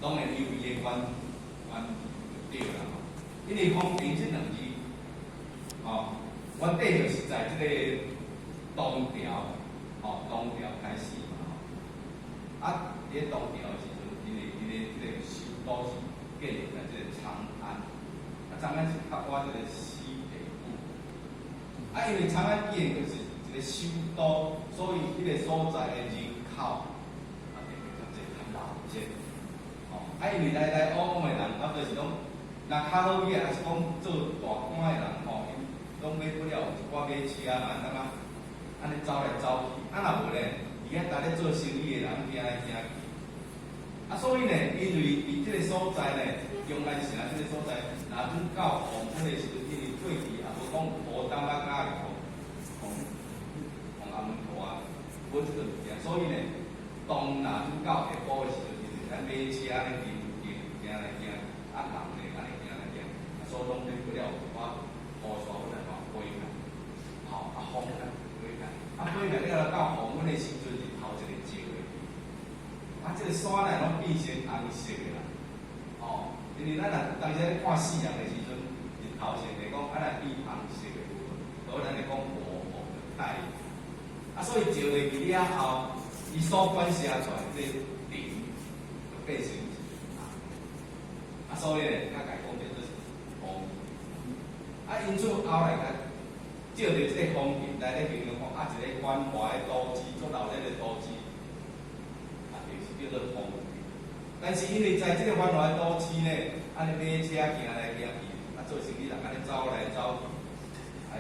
當然因為伊的關關就對啦吼。因為風塵這兩字，吼，原底就是在這個唐朝，吼，唐朝開始嘛吼。啊，佇咧唐朝的時陣，因為伊個這個首都是建立在這個長安，啊，長安是較倚這個西北部。啊，因為長安既然就是一個首都，所以彼個所在的人口啊，特別較濟較鬧熱。吼，啊，因為來來往往的人，啊，就是講，若較好去，還是講做大官的人吼，𪜶攏免不了有一寡馬車嘛，感覺按呢走來走去，啊，若無咧，佇遐逐咧做生意的人行來行去。啊，所以呢，因為佇這個所在呢，長安城這個所在，若陣到黃昏的時陣，因為過去也無講烏燈仔加去予予阿門陀啊，無這個物件，所以呢，當若陣到下晡的時陣，因為咱馬車咧行行行來行，啊人咧按呢行來行，啊所以攏免不了有一寡烏沙粉來互飛來，吼啊風來飛來，啊飛來了到黃昏的時陣，日頭一个照落去，啊這個山咧攏變成紅色的啦，吼，因為咱若當時咧看死人的時陣，日頭先來講，啊來變紅色的部分，所以咱會講無紅的太陽。啊，所以照落去了後，伊所反射出來這個塵就變成是紅。啊，所以咧，較共講叫做是風。啊，因此後來較借著這個風塵來咧形容講，啊，一個繁華的都市，足鬧熱的都市，啊，就是叫做風塵。但是因為在這個繁華的都市呢，按呢馬車行來行去，啊，做生意人按呢走來走去，哎，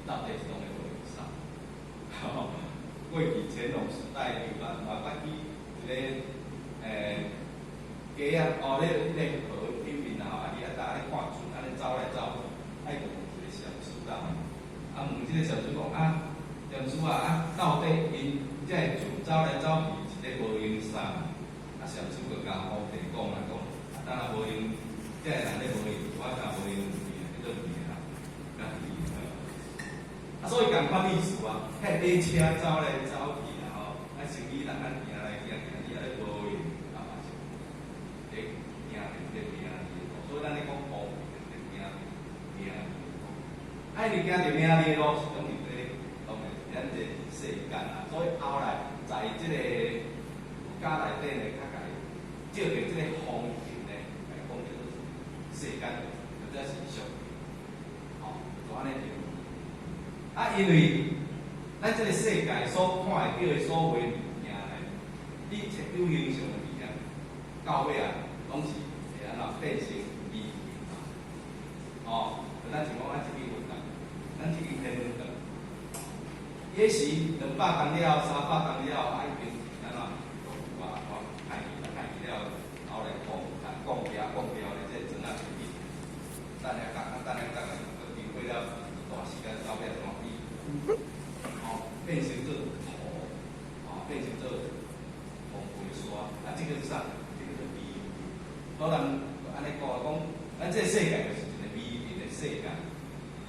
到底是攏會無用啥？過去乾隆時代，就嘛嘛捌去一個街仔，哦，咧彼個河頂面啊，啊，佇遐逐咧看船，按呢走來走去，啊，伊就問一個禪師啦，啊，問這個禪師講啊，禪師啊，啊，到底𪜶這個船走來走去是咧無閒啥？啊，禪師就共皇帝講啦，講啊，當然無閒，這個人咧無閒，我若無閒叫做命啦，家己。啊，所以仝款意思啊，彼馬車走來走去啦吼，啊，生意人按行來行去，伊也咧無閒，啊嘛是咧行佇這個名利的路，所以咱咧講風塵咧行名利的路。啊，因為行佇名利的路是講佇咧，當然咱這個世間啊，所以後來在這個佛教內底呢，較共借著這個風塵呢，來講叫做世間，或者是俗，吼，就按呢定義。啊，因為咱這個世界所看會著的所有物件呢，你一有形象的物件，到尾啊，攏是會按怎變成微塵嘛。哦，就咱像講咱這支雲燈，咱這支天文燈，也是200工了後、300工了後，啊已經按怎有啊，哦，歹去啊，歹去了後，後來降降掉降掉咧，這個磚仔就去等下角，啊等下角啊，閣經過了一段時間，到尾怎變？哦，變成做土，哦，變成做風飛沙，啊，這個是啥？這個叫微塵。當然，按呢講講，咱這個世界就是一個微塵的世界，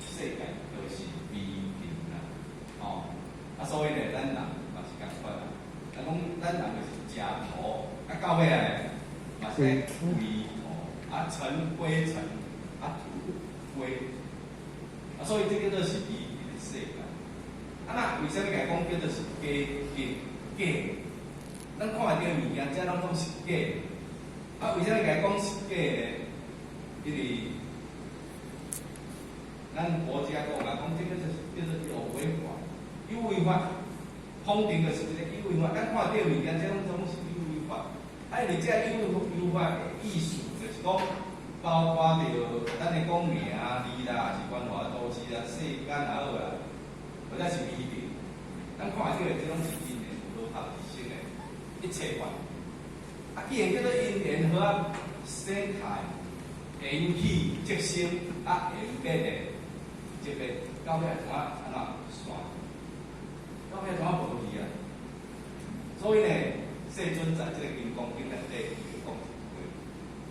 世界就是微塵啦，哦，啊，所以呢，咱人嘛是仝款啦。咱講咱人就是食土，啊，到尾啊呢，嘛是愛歸土，啊，塵歸塵，啊，土歸土，啊，所以這個就是微塵的世界。啊，那為啥物共講叫做是假假假？咱看會著物件，這攏總是假。啊，為啥物共講是假呢？因為咱佛家講啊，講這個就是叫做有為法，有為法，風塵就是一個有為法。咱看著物件，這攏總是有為法。啊，因為這有為法的意思，就是講，包括著咱咧講名利啦，還是繁華都市啦、世間也好啦，或者是微塵，咱看會著的，這攏是因緣和合而生的一切法。啊，既然叫做因緣和合生態，緣起即生，啊，緣滅的即滅，到尾會怎按怎散？到尾怎無去啊？所以呢，世尊在這個金剛經內底伊就講一句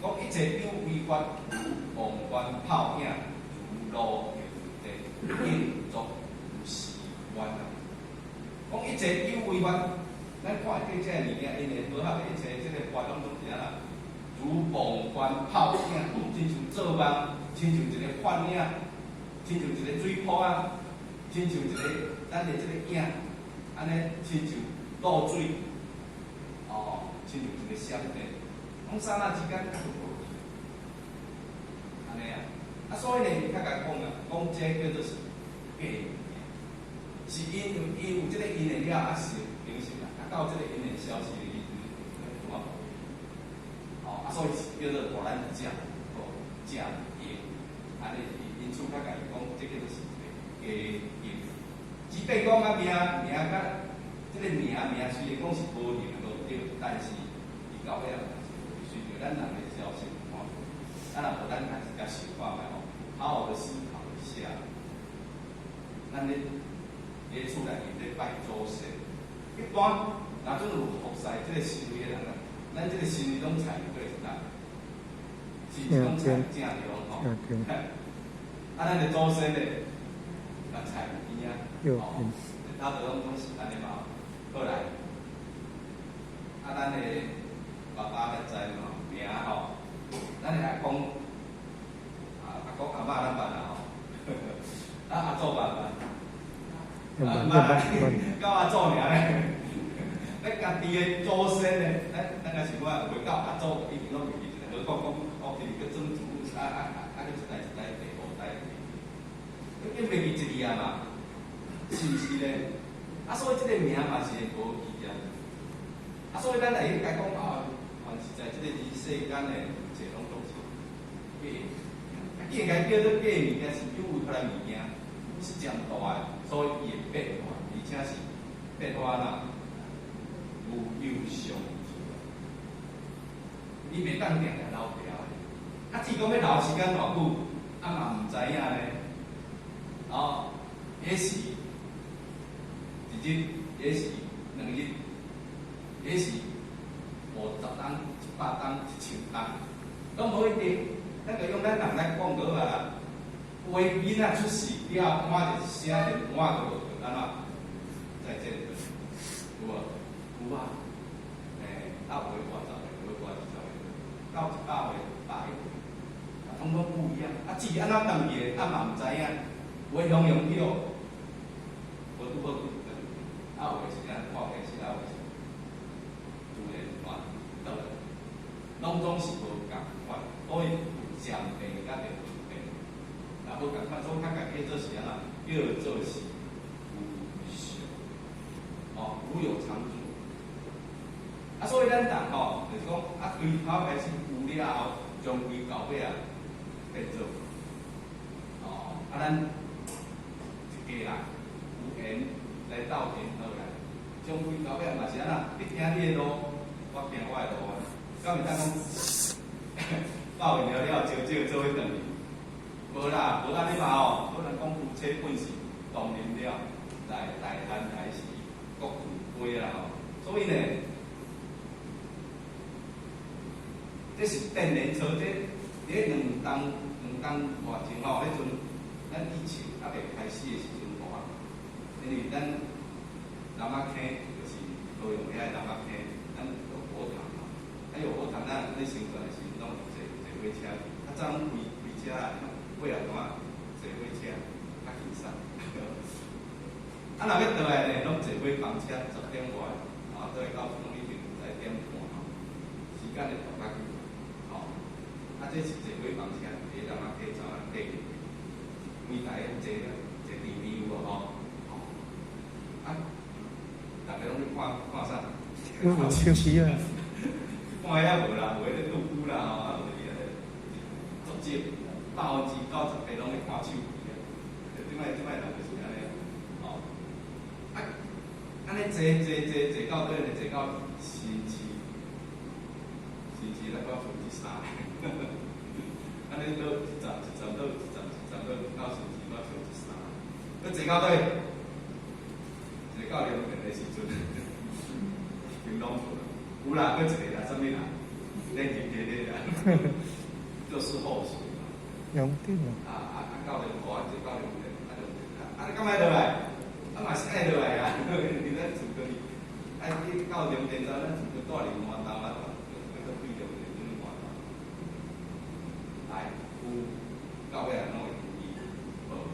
話，講一切有為法，如夢幻泡影，如露亦如電，應作如是觀啊。講一切有為法，咱看會著這個物件，因緣和合的一切這個法攏總是按怎？幻泡影，親像做夢，親像一个幻影，親像一个水泡仔，親像一个咱的這个影，按呢親像露水，哦，親像一个閃電，攏剎那之間就無去，按呢啊，啊，所以呢，伊較共講啊，講這叫做是假物件，是因為伊有這个因緣了，啊成形成啊，啊到這个因緣消失的時陣，就無哦，啊，所以叫做予咱食，哦，食用，按呢，因此較共伊講，這叫做是一个假因。只不過講啊名名佮這个名名雖然講是無形無對，但是伊到尾仔嘛是隨著咱人的消息吼，啊若無咱開始共想看覓吼，好好的思考一下，咱咧佇厝內面咧拜祖先，一般若陣有服侍這个行為的人啊，咱這个行為攏採對是啥？是攏採正對吼。啊，咱的祖先咧，嘛採邊啊，哦，他就攏攏是按呢嘛。好來，啊，咱的爸爸才知吼名吼，咱的阿公，啊阿公阿嬤咱捌啦吼，啊阿祖捌無？啊捌，到阿祖爾咧。咱家己的祖先咧，咱咱若是我袂到阿祖，一定攏袂記一個，何況講哦，是個曾祖啊啊啊啊，一代一代第五代，你袂記一字啊嘛？是毋是咧？啊，所以這個名嘛是會無記啊。啊，所以咱會用該講啊，凡是在這個人世間的一切攏總是假。啊，既然叫做假物件，是有出來物件是漸大的，所以伊會變化，而且是變化哪？無有常住，伊袂當定定留牢的。啊，至於講欲留時間偌久，啊嘛毋知影咧。哦，也許一日，也許2日，也許50冬、100冬、1000冬，攏無一定。咱就用咱人來講好啊。有的囡仔出世了，換一聲連換都無去，按怎？再見，有無？有啊。欸，啊有的活10歲，有的活20歲，到100歲、101歲，啊，統統不一樣。啊，至於按怎轉去的，啊嘛毋知影。有的雄雄去哦，無拄好去，啊有的是按看電視，啊有的是自然轉倒來，攏總是無仝款，所以有漸變佮著無變。若無仝款，所以較共叫做是按怎？叫做是無常，哦，無有常住。啊，所以咱人吼，就是講啊，開頭開始有了後，終歸到尾啊變做，哦，啊，咱一家人有緣來鬥陣好來，終歸到尾嘛是按怎？你行你的路，我行我的路啊。敢會當講鬥完了了，招招做伙轉去？無啦，無按呢嘛吼。可能講夫妻本是同林鳥，來大漢來時各自飛啦吼。所以呢，這是電聯車，這佇兩冬兩冬外前吼，彼陣咱疫情猶未開始的時陣吼啊，因為咱南仔坑就是高雄遐的南仔坑，咱有佛堂嘛，啊有佛堂，咱咧行轉的時陣攏坐坐火車，啊早攏開開車啦，尾仔段坐火車較輕鬆。啊，若欲轉來呢，攏坐火房車10點外，啊，轉來到攏已經11點半吼，時間會拖較久，吼。啊，這是坐火房車，佇南仔溪走啊，過去，每台坐坐甜甜有無吼？吼，啊，逐家攏咧看看啥？看手機啊！看遐無啦，無咧拄久啦吼，啊無伫遐足少，98%攏咧看手機啊。這擺這擺人就是按呢，吼。啊，按呢坐坐坐坐到佗呢？坐到新市，新市咱講分之三，按呢倒一站一站倒一站一站倒到新市，我分之三。閣坐到佗？坐到龍田的時陣，已經攏無啦。有啦，閣一個啦，啥物啦？練習個咧啦，就是後續嘛。兩點啊啊啊！到龍湖啊，坐到龍田，啊龍田啊，啊你敢愛落來？啊嘛是愛落來啊！因為咱厝佗去，啊你到龍田之後，咱厝佗住佇換東啊，啊閣對龍田陣換東。尾仔攏會伊無，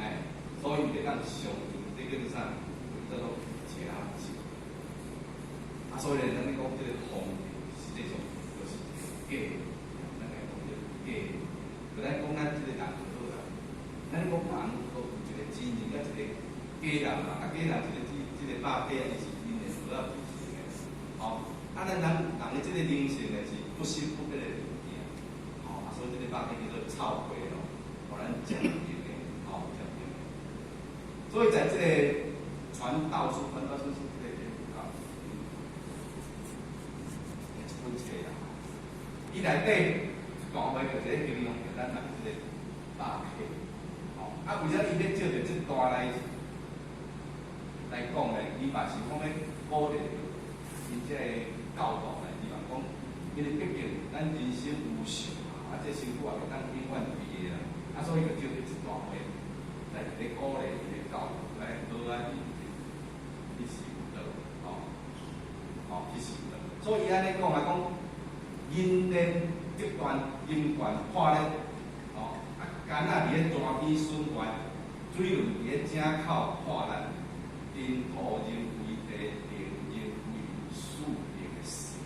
哎，所以會當上這叫做啥？叫做食食。啊，所以咧，咱咧講這個風，實際上就是一個假，咱來講這個假。就咱講咱這個人就好啦。咱講人都有一個真人佮一個假人嘛，啊，假人一個這這個肉體啊，伊是因的主要組成的。吼，啊，咱人人的這個靈性呢是不生不滅的物件。吼，啊，所以這個肉體叫做臭皮咯，予咱食用的，吼，食用的。所以在這個傳道書，傳道書是這個啊，一本冊啦。伊內底講話就是咧形容著咱人這個肉體。吼，啊，為啥伊欲借著這段來講咧？伊嘛是講欲鼓勵𪜶這个教導咧，伊嘛講，因為畢竟咱人生無常啊，啊，這身軀也袂當永遠佇的啦，啊，所以就借著這段話來咧鼓勵伊咧教導來好啊去修道，吼，吼去修道。所以伊按呢講啊，講銀鏈折斷，金罐破裂，吼，啊，矸仔佇咧泉邊損壞，水輪佇咧井口破爛，塵土融為地，地融為四靈的神。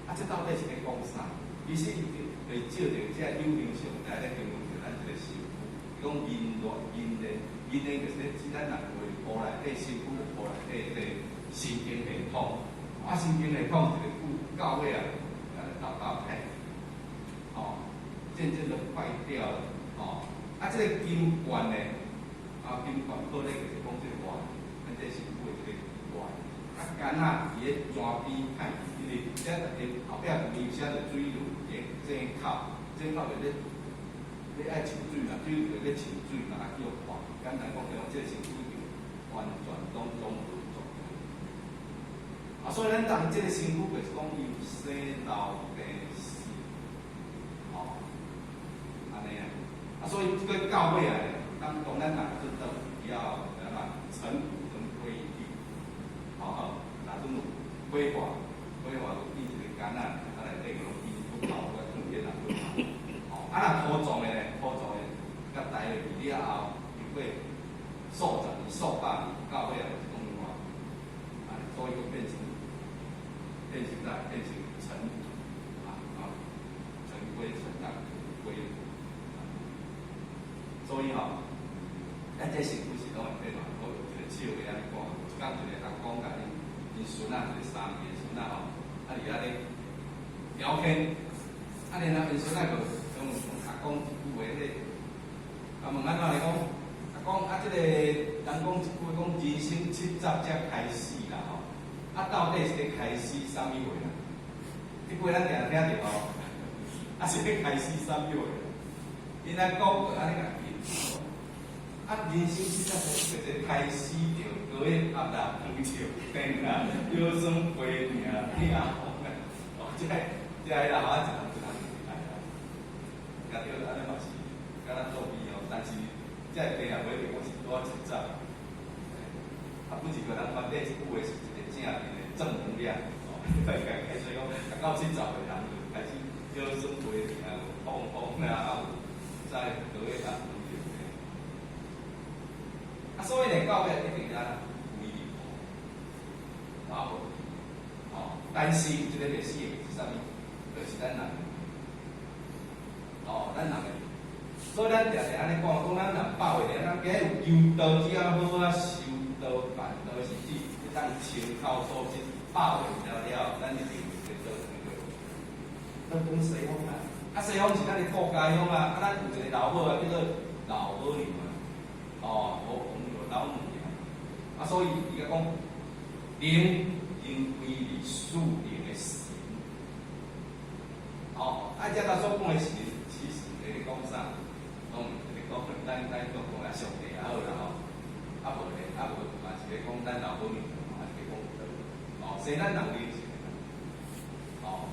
啊，這到底是咧講啥？其實伊就借著這有形上來咧形容著咱這個身軀。伊講銀鏈、銀鏈、銀鏈就是咧指咱人會骨內底身軀骨內底這個神經系統。啊，神經系統一個久到尾啊，豆豆歹，吼，漸漸都壞掉了，吼。啊，這個金罐呢，啊，金罐破咧就是講這個外，咱這身軀的這個外。啊，矸仔佇咧泉邊歹，因為這逐個後壁有寫著水輪佇咧井口，井口就咧咧愛抽水嘛，水輪就咧抽水嘛，啊叫破。簡單講，就講這個身軀已經完全攏總無狀態。啊，所以咱人這個身軀就是講有生老病死，吼，按呢啊。啊，所以這個到尾啊，當當咱人做倒以後，安怎塵土能歸一地，吼，若陣有火化，火化就變一個矸仔，啊內底個攏變骨頭，甲囥起來骨頭。吼，啊若土葬的咧，土葬的，共埋落去了後，經過數十年、數百年，到尾啊就是講話，啊，所以閣變成啥？變成塵土啊，啊，塵歸塵，土歸土。所以吼，咱這身軀是攏會變化。我有一個笑話按呢講，一工一個阿公共𪜶孫仔一個三歲的孫仔吼，啊佇遐咧聊天，啊然後𪜶孫仔就講阿公一句話咧，啊問按怎來講？阿公啊，這個人講一句話講人生七十才開始啦吼，啊到底是咧開始啥物話啦？這句話咱定定聽著吼，啊是咧開始啥物話？𪜶阿公就按呢共伊，啊人生七十就是開始著高血壓啦、糖尿病啦、腰酸背痛、痛風啦，哦，這個啦，啊一人一人來啦，甲對按呢嘛是，敢若作弊哦，但是這個病也袂一定講是拄仔七十，啊，不是個人原底一句話是一個正面的正能量，哦，大家開始講，啊到70歲人就開始腰酸背痛、痛風啦，啊有再高血壓、糖尿病。啊，所以咧，到尾一定要歸入土，啊無，吼，但是有一個袂死的是啥物？就是咱人，哦，咱人的。所以咱定定按呢講，講咱人百歲，咱今日有求道，只要好好修道辦道，是指會當清口吐實，百歲了了，咱一定會倒轉去。倒轉西方啊！啊，西方是咱的國家鄉啊！啊，咱有一個老母啊，叫做老母娘啊。哦，老母娘，老母娘。啊，所以伊共講，靈應歸於屬靈的神。哦，啊，這頭所講的神，其實佇咧講啥？講佇咧講咱講講啊，上帝也好啦吼。啊無咧，啊無嘛是咧講咱老母娘，嘛是咧講哦，生咱人靈性的。哦，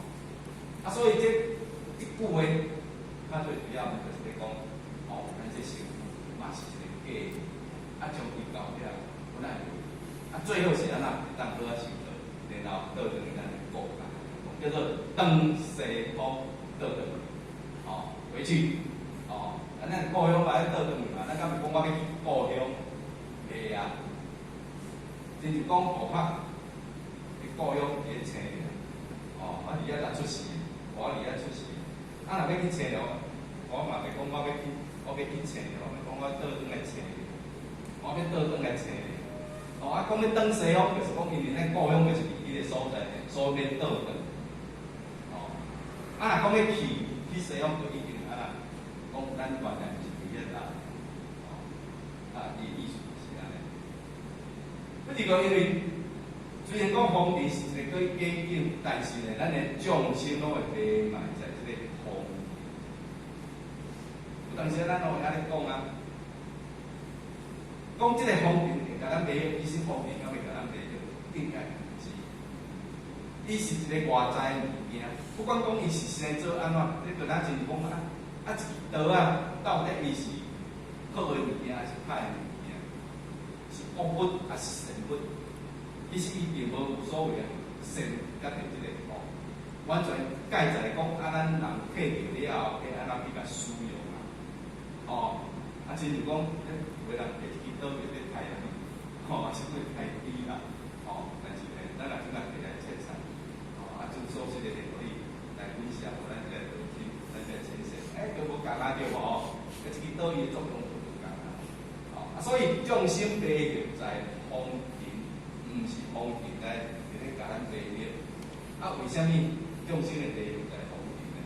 啊，所以這句話，較最主要就是咧講，哦，咱這身軀嘛是一個假的，啊，將伊到遐，本來啊，最好是按怎會當好仔修道，然後倒轉去咱的國家，叫做轉西方倒轉，哦，回去，哦，啊，咱故鄉嘛愛倒轉去嘛，咱敢會講我欲去故鄉？袂啊。親像講琥珀，佇故鄉佇咧青龍，哦，我佇遐才出世，我佇遐出世。啊，若欲去青龍，我嘛袂講我欲去，我欲去青龍，我講我倒轉來青龍，我欲倒轉來青龍。哦，啊，講欲轉西方，就是講因為咱故鄉就是佇彼个所在，所以欲倒轉。哦，啊，若講欲去去西方，就一定按怎，講咱原來毋是佇遐啦。哦，啊，伊意思是按呢。不是講因為雖然講風塵是一个假境，但是呢，咱的眾生攏會迷茫在這个風塵。有當時咱攏會按呢講啊，講這个風塵會共咱迷，其實風塵敢會共咱迷著，應該毋是。伊是一个外在的物件，不管講伊是生做按怎，你就咱親像講啊，啊一支刀仔，到底伊是好的物件還是歹的物件？是惡物還是善物？其實伊並無有所謂啊，善佮著這个惡，完全蓋在講啊，咱人摕著了後，欲按怎去共使用啊？哦，啊，親像講，有的人摕一支刀就欲刣人，吼，啊是欲刣豬啦，吼，但是呢，咱若這擺摕來切菜，吼，啊，主所這個會予你來分享，予咱這個內心，咱這個淺顯，欸，都無仝啊，對無？啊，這支刀伊的作用就無仝啊，吼，啊，所以眾生迷著在風塵，毋是風塵來佇咧共咱迷惑。啊，為啥物眾生會迷著在風塵呢？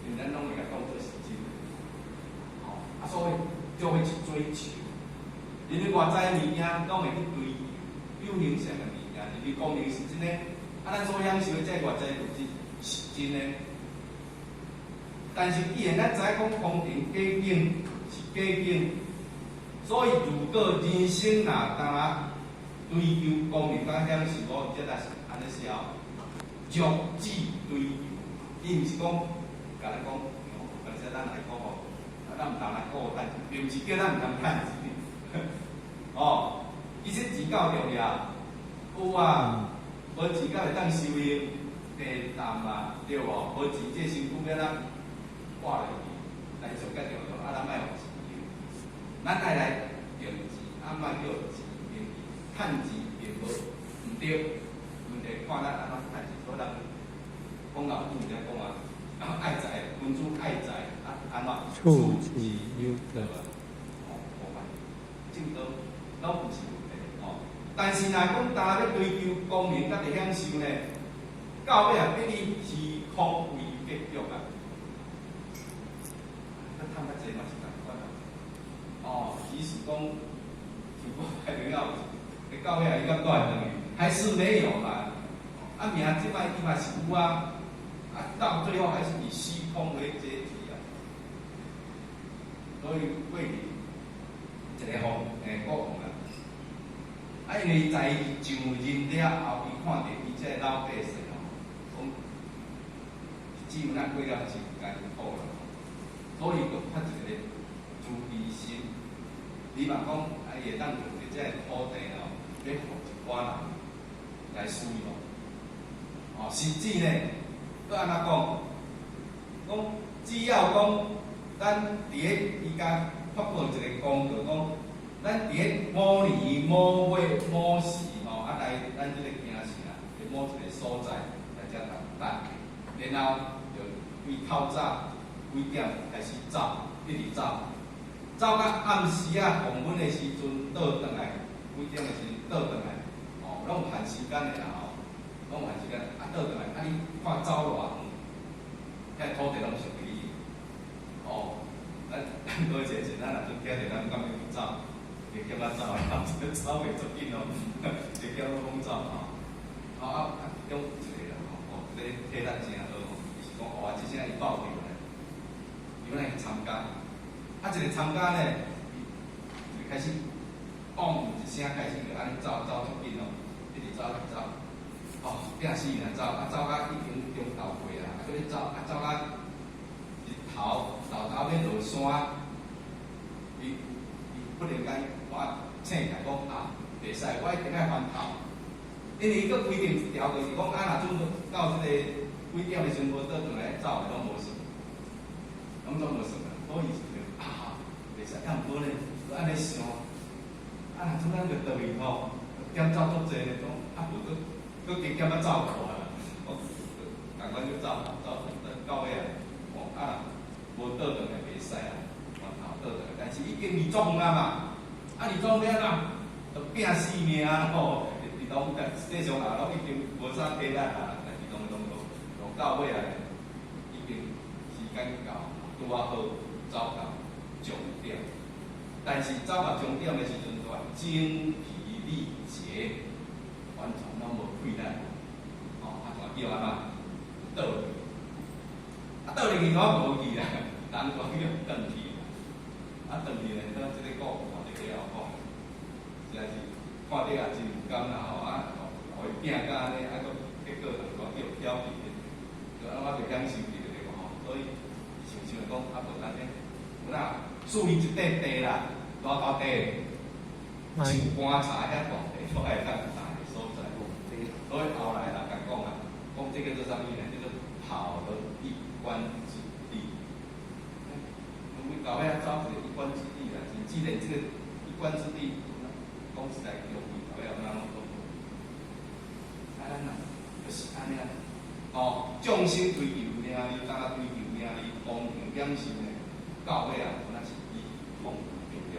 因為咱攏會共當做是真的，吼，啊，所以就會去追求。因為外在的物件攏會去追求，有形象的物件，因為光明是真的，啊，咱所享受的這外在物質是真的。但是既然咱知影講風塵假境是假境，所以如果人生若焦追求光明佮享受，我這才是按呢寫哦。若只追求，伊毋是講，共咱講，有時咱來講吼，啊，咱毋通來顧趁錢，並毋是叫咱毋通趁錢。哦，其實錢夠重要，有啊，無錢敢會當修行地擔啊，對無？無錢這身軀欲按怎活落去？但是上較重要，啊，咱莫予錢用，咱愛來用錢，啊，莫叫錢用去，趁錢並無毋對，問題看咱按怎趁錢，所以人講老子才講啊，愛財，君子愛財，啊，按怎？處之有道。哦，無關，正道攏毋是問題哦。但是若講焦欲追求光明佮著享受呢，到尾啊變以虛空為結局啊。啊，趁較濟嘛是仝款啊。哦，即使講像我太朋友，到尾啊伊敢帶轉去，還是沒有啦。啊，名這擺伊嘛是有啊，啊，到最後還是以虛空為結局啊。所以過去一个王，欸，國王啊，啊，因為在伊上任了後，伊看著伊這个老百姓吼，講只有咱過了真艱苦啦，所以就發一个慈悲心，伊嘛講啊，伊會當用佇這个土地吼，欲予一寡人來使用。哦，甚至呢，閣按怎講？講只要講咱佇咧伊共發布一个公告，講咱佇咧某年某月某時吼，啊來咱這个京城的某一个所在來遮等，然後就對透早幾點開始走，一直走，走到暗時仔黃昏的時陣倒轉來，幾點的時陣倒轉來，哦，攏有限時間的啦吼，攏有限時間，啊倒轉來，啊你看走偌遠，遐土地攏屬於你。哦，咱咱過前前，咱若陣聽著，咱敢欲去走？會減仔走啊，走袂足緊哦，會減攏走吼。哦啊，啊，中一个人吼，哦，咧體力誠好吼，伊是講哦，這聲伊報名咧，伊欲來去參加，啊，一个參加呢，伊就開始講一聲開始就按呢走走足緊哦，一直走一直走，哦，拼死命走，啊走到已經中晝過啊，啊閣咧走，啊走到日頭豆豆欲落山，伊伊忽然間我醒起來講啊，袂使，我一定愛翻頭。因為伊閣規定一條，就是講啊，若準到這個幾點的時陣無倒轉來走的攏無算，攏總無算啊，所以是啊，袂使，啊，毋過呢，閣按呢想，啊，若怎樣就倒去吼，減走足濟呢，講啊無閣閣加減仔走快啦，我共款就走走到尾啊，講啊，無倒轉來袂使啊，回頭倒轉來，但是已經離足遠啊嘛，啊離足遠啊，就拼死命吼，佇當實際上啊，攏已經無啥體力啊，但是攏攏攏攏到尾啊，已經時間到，拄仔好走到終點。但是走到終點的時陣，就話精疲力竭，完全攏無氣力，吼，啊，就叫按怎倒去，啊，倒入去我無去啊，人就叫轉去，啊，轉去咧，咱這個故看這個了講，實在是看得也真毋甘啦吼，啊，予伊拼甲按呢，啊，閣結果就叫飄去的，就啊，我就享受去對無吼，所以想想講，啊，無按呢，有哪樹立一塊地啦，偌大塊，像棺材遐大塊，都會當大的所在。所以後來人共講啊，講這個做啥物呢？叫做跑了一關之地。阮到尾仔走一個一關之地啦，是既然這個一關之地，講實在容易，到尾仔咱攏講。啊，咱若就是按呢啊，哦，眾生追求名利，敢若追求名利，功名點心呢，到尾仔，敢若是以痛苦對著。